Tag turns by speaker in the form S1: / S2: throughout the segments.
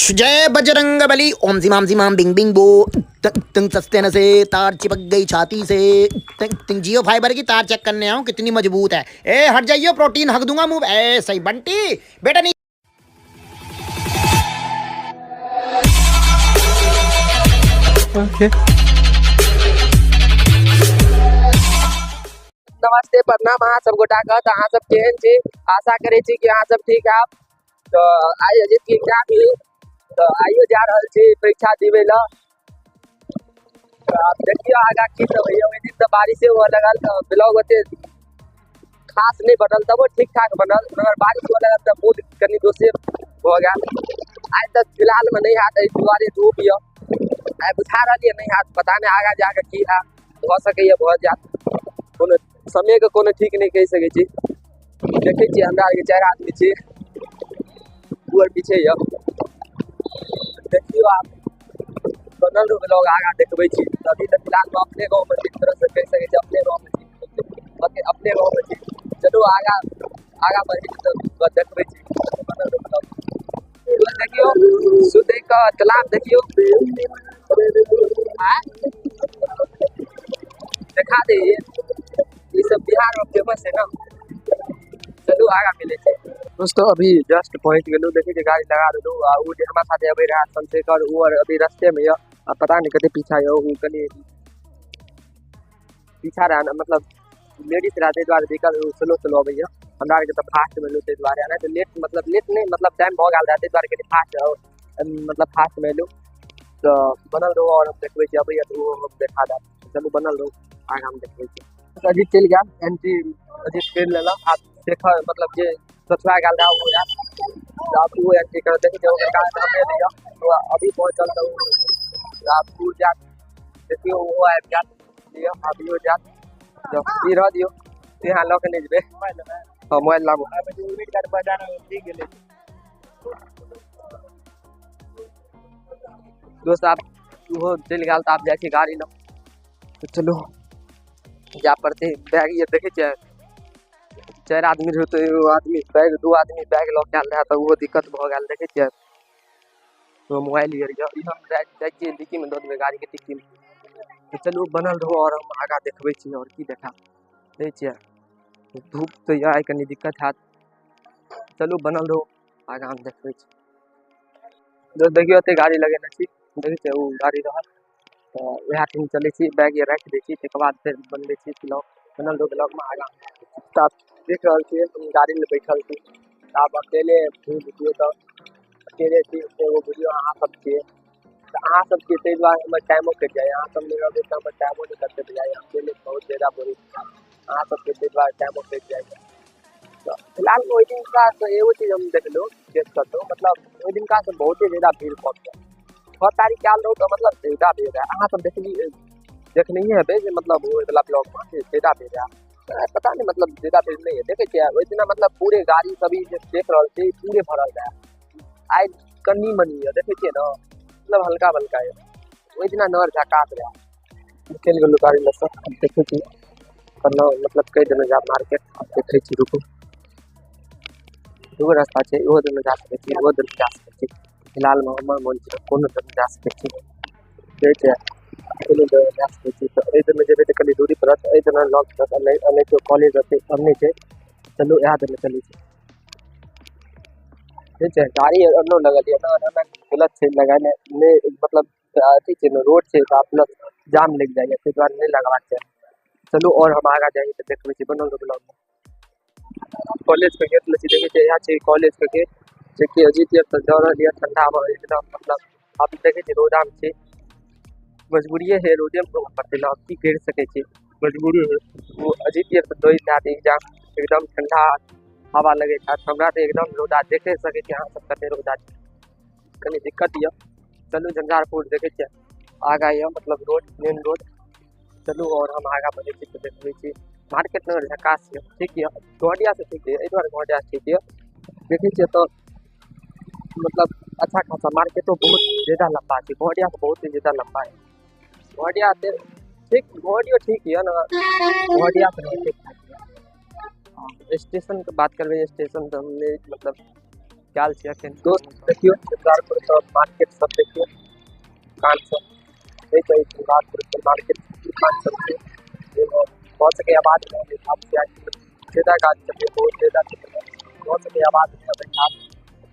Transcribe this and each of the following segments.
S1: जय बजरंग बली, ओम जिमाम जिमाम Bing Bing बो, तंग सस्ते न से तार चिपक गई छाती से। तंग जियो फाइबर की तार चेक करने आऊँ कितनी मजबूत है। ए हट जाइयो, प्रोटीन हक दूंगा मुंह। ए सही बंटी बेटा नहीं।
S2: नमस्ते, प्रणाम अहाँ सब गोटा के। तऽ अहाँ सब केहन छी? आशा करै छी कि अहाँ सब ठीक हैब। तऽ आइ अजित के एग्जाम है, तऽ आइयो जा रहल छी परीक्षा देबै लए। तऽ आब देखियौ आगाँ की सब होइया। ओहि दिन तऽ बारिशे हुअ लगल तऽ ब्लॉग ओते खास नहि बनल, तबो ठीक ठाक बनल, मगर बारिश हुअ लगल तऽ मूड कनि दोसरे भऽ गेल। आइ तऽ फिलहाल मे नहि हैत, एहि दुआरे धूप यऽ आइ बुझा रहल यऽ नहि हैत, पता नहि आगाँ जाकऽ की हैत, भऽ सकैया भऽ जायत, कोनो समयके कोनो ठीक नहि कहि सकै छी। देखै छियै हमरा आरके 4 आदमी छी, ओ आर पीछे यऽ। देखियौ आब बनल रहू ब्लॉग आगाँ देखबै छी। अभी तऽ फिलहाल हम अपने गाँवमे छी, एक तरहसँ कहि सकै छी अपने गाँवमे छी, अपने गाँवमे छी। चलू आगाँ आगाँ बढ़ै छी तऽ देखबै छी, बनल रहू ब्लॉग। देखियौ सुदै के तालाब देखियौ, देखा दे, ये सब बिहार में फेमस है ना। चलू आगा मिले छै दोस्तों। अभी जस्ट पहुँच गेलहुँ, देखै छियै गाड़ी लगा देलहुँ आ ओ जे हमरा साथे अबै रहए चंद्रशेखर, ओ आर अभी रस्ते में यऽ आ पता नहि कते पीछा यऽ। ओ कनि पीछा रहए ने, मतलब लेडीज रहए ताहि दुआरे दिक्कत, ओ स्लो स्लो अबैया। हमरा आरके तऽ फास्ट में एलहुँ ताहि दुआरे, नहि तऽ लेट, मतलब लेट नहि, मतलब टाइम भऽ गेल रहए ताहि दुआरे कनि फास्ट, मतलब फास्ट में एलहुँ। तऽ बनल रहू और हम देखबै छी, अबैया तऽ ओहो हम देखा देब। चलू बनल रहू, आगाँ हम देखबै छी। अजीत चलि गेल, एंट्री अजीत करि लेलक। आब शेखर मतलब जे सचुआ गेल रहए ओ आयल, आब ओ एंट्री करत। देखै छियै ओकर काज हमरे नहि यऽ, ओ अभी पहुँचल तऽ ओ आब ओ जायत। देखियौ ओहो आबि गेल, लिअ आब इहो जायत। ई रह दियौ, यहाँ लऽ के नहि जेबै। हँ मोबाइल लाबू। दोस्त आब ओहो चलि गेल तऽ आब जाइ छी गाड़ी लऽ। तऽ चलू जाय पड़तै। बैग ये देखै छियै, 4 आदमी रहै तऽ एगो आदमी बैग, 2 आदमी बैग लऽ के आयल रहए तऽ ओहो दिक्कत भऽ गेल। देखै छियै ओ मोबाइल ये, ई हम जाइ छियै डिक्कीमे दऽ देबै गाड़ीके डिक्कीमे। तऽ चलू बनल रहू और हम आगाँ देखबै छी और की देखायब। देखै छियै धूप तऽ यऽ, आइ कनि दिक्कत हैत। चलू बनल रहू, आगाँ हम देखबै छी। देखियौ एते गाड़ी लगेने छी, देखै छियै ओ गाड़ी रहल तऽ वएह ठाम चलै छी। बैग ये राखि दै छी, ताहिके बाद फेर बनबै छी ब्लॉग। बनल रहू ब्लॉगमे आगाँ। तऽ देख रहल छियै हम गाड़ीमे बैठल छी, आब अकेले बुझियौ तऽ अकेले छी, एगो बुझियौ अहाँ सब छियै तऽ अहाँ सब छियै ताहि दुआरे हमर टाइमो कटि जाइए। अहाँ सब नहि रहबै तऽ हमर टाइमो नहि कटतै बुझाइए। अकेले बहुत ज्यादा बोरिंग छै, अहाँ सबके ताहि दुआरे टाइमो कटि जाइए। तऽ फिलहाल ओहि दिनका से एगो चीज हम देखलहुँ चेक कतहु, मतलब ओहि दिनका से बहुते ज्यादा भीड़ कम यऽ। 6 तारीख के आयल रहू तऽ मतलब ज्यादा भीड़ रहए। अहाँ सब देखनहिए हेबै जे मतलब ओहि वला ब्लॉगमे जे ज्यादा भीड़ रहए, पता नहि मतलब ज्यादा भीड़ नहि है। देखै छियै ओहि दिना मतलब पूरे गाड़ी सब जे देख रहल छी पूरे भरल रहए। आइ कनि मनि यऽ, देखै छियै ने मतलब हल्का बल्का यऽ। ओहि दिना नर झकास रहए। निकलि गेलहुँ गाड़ी लए सँ, देखै छी कहलहुँ मतलब कहि देलहुँ जायब मार्केट। देखै छी रुकू, दूगो रास्ता छै, इहो दने जा सकै छी, इहो दने जा सकै छी। फिलहालमे हमर मोन छै कोनो दने जा सकै छी, देखै छियै कोनो दने जा सकै छी। तऽ एहि दने जेबै तऽ कनि दूरी पड़त, एहि दने लग पड़त। एनाहितो कॉलेज ओते सामने छै, चलू इएह दने चलै छी। ठीक छै, गाड़ी एनो लगल यऽ ने, एना गलत छै लगेनाइ नहि, मतलब अथी छै ने रोड छै तऽ अपना जाम लागि जाइए, ताहि दुआरे नहि लगबाक चाही। चलू और हम आगाँ जाइए तऽ देखबै छी, बनल रहू ब्लॉगमे। कॉलेजके गेट लग छी, देखै छियै इएह छै कॉलेजके गेट, जे कि अजीत तऽ दऽ रहल यऽ ठण्डामे एकदम, मतलब आब देखै छियै रौदामे छी, मजबूरिए है, रोडेमे घूमऽ पड़तै ने, आब की करि सकै छी, मजबूरी है। ओ अजीत तऽ दैत हैत एग्जाम, एकदम ठण्डा हवा लगैत हैत। हमरा तऽ एकदम रौदा देखे सकै छी अहाँ सब कते रौदा छै, कनि दिक्कत यऽ। चलू झंझारपुर देखै छियै आगाँ यऽ मतलब रोड, मेन रोड। चलू और हम आगाँ बढ़ै छी तऽ देखबै छी मार्केट नगर झकास यऽ, ठीक यऽ, गौडियासँ ठीक यऽ, एहि दुआरे गौडियासँ ठीक यऽ। देखै छियै तऽ मतलब अच्छा खासा मार्केटो बहुत ज्यादा लम्बा छै, गौडियासँ बहुत ही ज्यादा लम्बा यऽ। गौडिया से ठीक, गौडियो ठीक यऽ ने, गौडिया से ठीक ठाक यऽ। स्टेशन के बात करबै, स्टेशन तऽ हम नहि मतलब गेल छी अखन। दोस्त देखियौ श्रृंगारपुर के मार्केट सब देखियौ, दुकान सब देखै श्रृंगारपुर के मार्केट दुकान सब छै। भऽ सकै आवाज नहि अबै हैत, ज्यादा गाड़ी चलबै बहुत ज्यादा भऽ सकै आवाज नहि अबै हैत।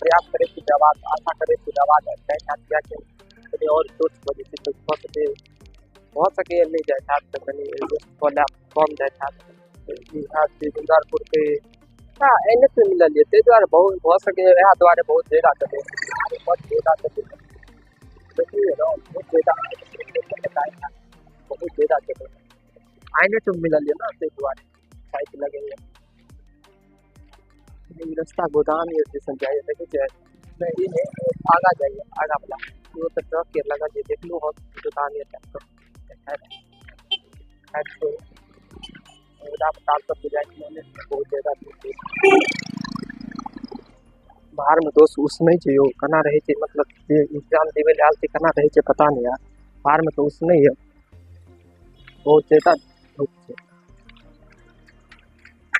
S2: प्रयास करै छी जे आवाज, आशा करै छी जे आवाज जाइत हैत, किएकि कनि आओर दोस्त भऽ जेतै तऽ भऽ सकैए नहि जाइत हैत, तऽ कनि एडजस्ट कऽ लेब, कम जाइत हैत। ई हैत श्रृंगारपुरके एन एच पे मिलल यऽ, ताहि दुआरे बहुत भऽ सकैए इएह दुआरे बहुत ज्यादा चलै, बड ज्यादा चलै। देखियौ ने बहुत ज्यादा बहुत ज्यादा चलै, एन एच पे मिलल यऽ ने, ताहि दुआरे साइड लगैए। ई रास्ता गोदाम ये दिसन जाइए, देखै छियै नहि ई नहि आगाँ जाइए, आगाँ वाला ओ तऽ ट्रक के लगल जे देखलहुँ हम गोदाम ये टाइपके। खैर छोड़ू, गोदाम तार सब बुझाइ छै बहुत ज्यादा। बाहरमे दोस्त उसनै छै यौ, केना रहै छै, मतलब जे एग्जाम देबै लए आयल छै केना रहै छै पता नहि यार। बाहरमे तऽ उसनै यऽ, बहुत ज्यादा धूप छै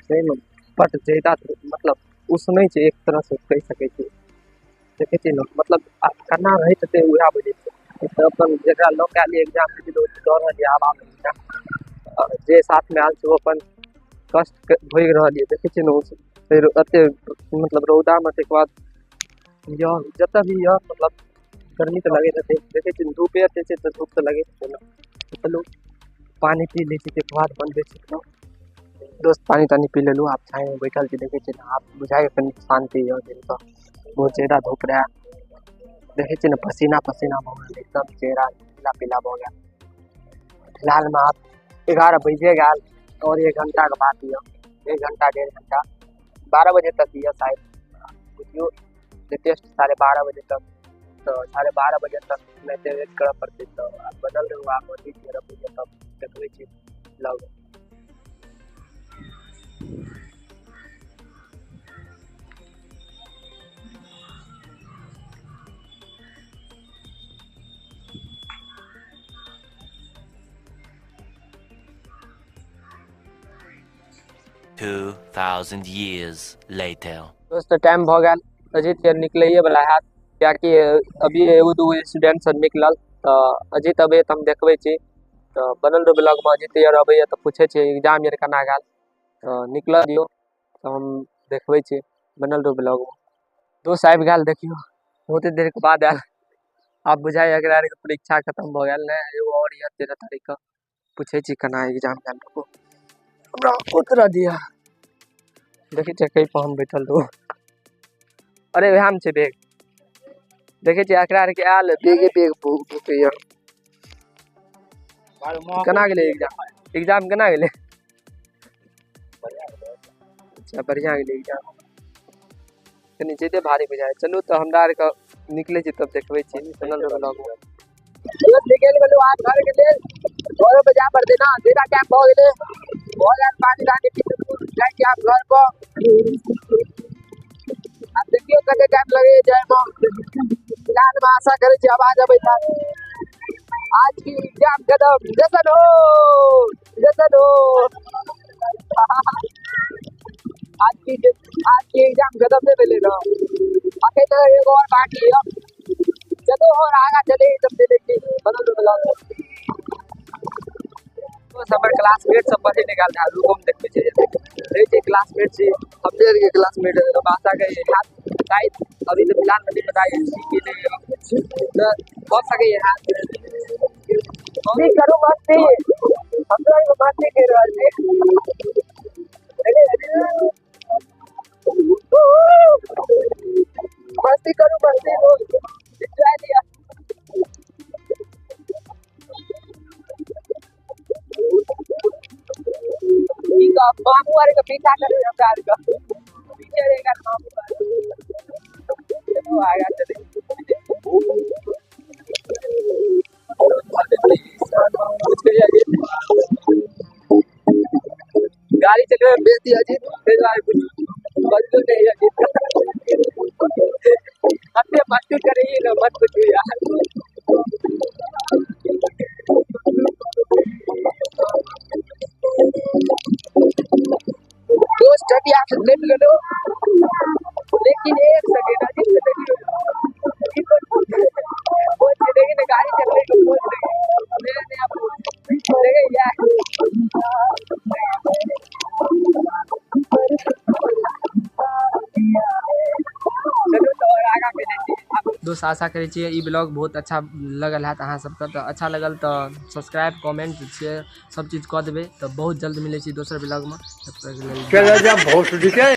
S2: सहीमे, बड ज्यादा मतलब उसनै छै एक तरहसँ कहि सकै छी। देखै छियै ने मतलब केना रहैत हेतै उएह बुझै छै। तऽ अपन जकरा लऽ कऽ आयल एग्जाम देबै लए ओ डर रहल यऽ आब आबै, जे साथमे आयल छै ओ अपन कष्ट भोगि रहल यऽ। देखै छियै ने फेर एते मतलब रौदामे, ताहिके बाद यऽ जतऽ भी यऽ मतलब गर्मी तऽ लगैत हेतै। देखै छियै धूपे एते छै तऽ धूप तऽ लगैत हेतै ने। चलू पानि पी लै छी, ताहिके बाद बनबै छी खाना। दोस्त पानि तानि पी लेलहुँ, आब छायामे बैठल छी। देखै छियै ने आब बुझाइए कनि शान्ति यऽ दिलके, बहुत ज्यादा धूप रहए। देखै छियै ने पसीना पसीना भऽ गेल, एकदम चेहरा पीला पीला भऽ गेल। फिलहालमे आब 11 बजे गेल और 1 घंटाके बाद यऽ, 1 घंटा 1.5 घंटा 12 बजे तक यऽ शायद, बुझियौ लेटेस्ट 12:30 बजे तक। तऽ 12:30 बजे तक नहि वेट करऽ पड़तै, तऽ आब बनल रहू, आब अथी तब देखबै छी लग।
S3: 2000 years later.
S2: दोस्त टाइम भऽ गेल, अजीत के निकलैए वाला हैत, किएकि अभी एगो दूगो स्टूडेंट सब निकलल, तऽ अजीत अबैए तऽ हम देखबै छी। तऽ बनल रहू ब्लॉगमे, अजीत यार अबैए तऽ पूछै छी एग्जाम यार केना गेल, तऽ निकलऽ दियौ तऽ हम देखबै छी, बनल रहू ब्लॉगमे। दोस्त आबि गेल, देखियौ बहुते देरके बाद आयल। आब बुझाइए एकरा आरके परीक्षा खतम भऽ गेल, नहि एगो आओर यऽ 13 तारीखके, पूछै छी केना एग्जाम गेल। रुकू हमरा उतरऽ दिअ, देखै छियै कै पर हम बैठल रहू। अरे वएहमे छै बैग, देखै छियै एकरा आरके आयल बैगे बैग भुकैया। केना गेलै एग्जाम? एग्जाम केना गेलै? अच्छा बढ़िआँ गेलै एग्जाम, कनि ज्यादे भारी बुझाइ। चलू तऽ हमरा आरके निकलै छी तब देखबै छी। निकलि गेलहुँ आब घरके लेल, घरो पर जाय पड़तै ने, ज्यादा टाइम भऽ गेलै, भऽ गेल पानि तानि पी जाइ छी आब घर पर। आब देखियौ कते टाइम लगैए जायमे। फिलहालमे आशा करै छी आवाज अबैत हैत। आज की एग्जाम खत्म, जशन हो जशन हो। आज की एग्जाम खत्म नहीं भेलै ने, अखन तऽ एगो और बाकी यऽ। चलो और आगा चले तब दे देखी बदल दो ब्लॉग। दोस्त हमर क्लासमेट सब पढ़े निकाल रहा, रुको हम देखबै छी। रहै छै क्लासमेट छी, हमरे आरके क्लासमेट है। हम आशा करी हैत शायद, अभी तऽ फिलहाल नहीं पता है कि नहीं तऽ भऽ सकैए हैत। करू मस्ती, हमरा एगो मस्ती करि रहल छी। मस्ती करू मस्ती, एंजॉय लिअ। मामू आर के पीछा करू हमरा आर के, पीछे रहेगा मामू आर। चलो आगा चले। गाड़ी चलबे में बेसी अजीत, ताहि दुआरे कुछ बजलो नहीं अजीत। कते मस्ती करैए ने मत पूछू यार। दोस्त चटिया से निकल गेलो, लेकिन एक सेकेंड अजीत दोस्त, आशा करै छियै ई ब्लॉग बहुत अच्छा लगल हैत अहाँ सबके। तऽ अच्छा लगल तऽ सब्सक्राइब, कमेंट, शेयर सब चीज कऽ देबै। तऽ बहुत जल्द मिलै छी दोसर ब्लॉगमे, तब तक लेल।
S4: चलो जा भोसड़ी के।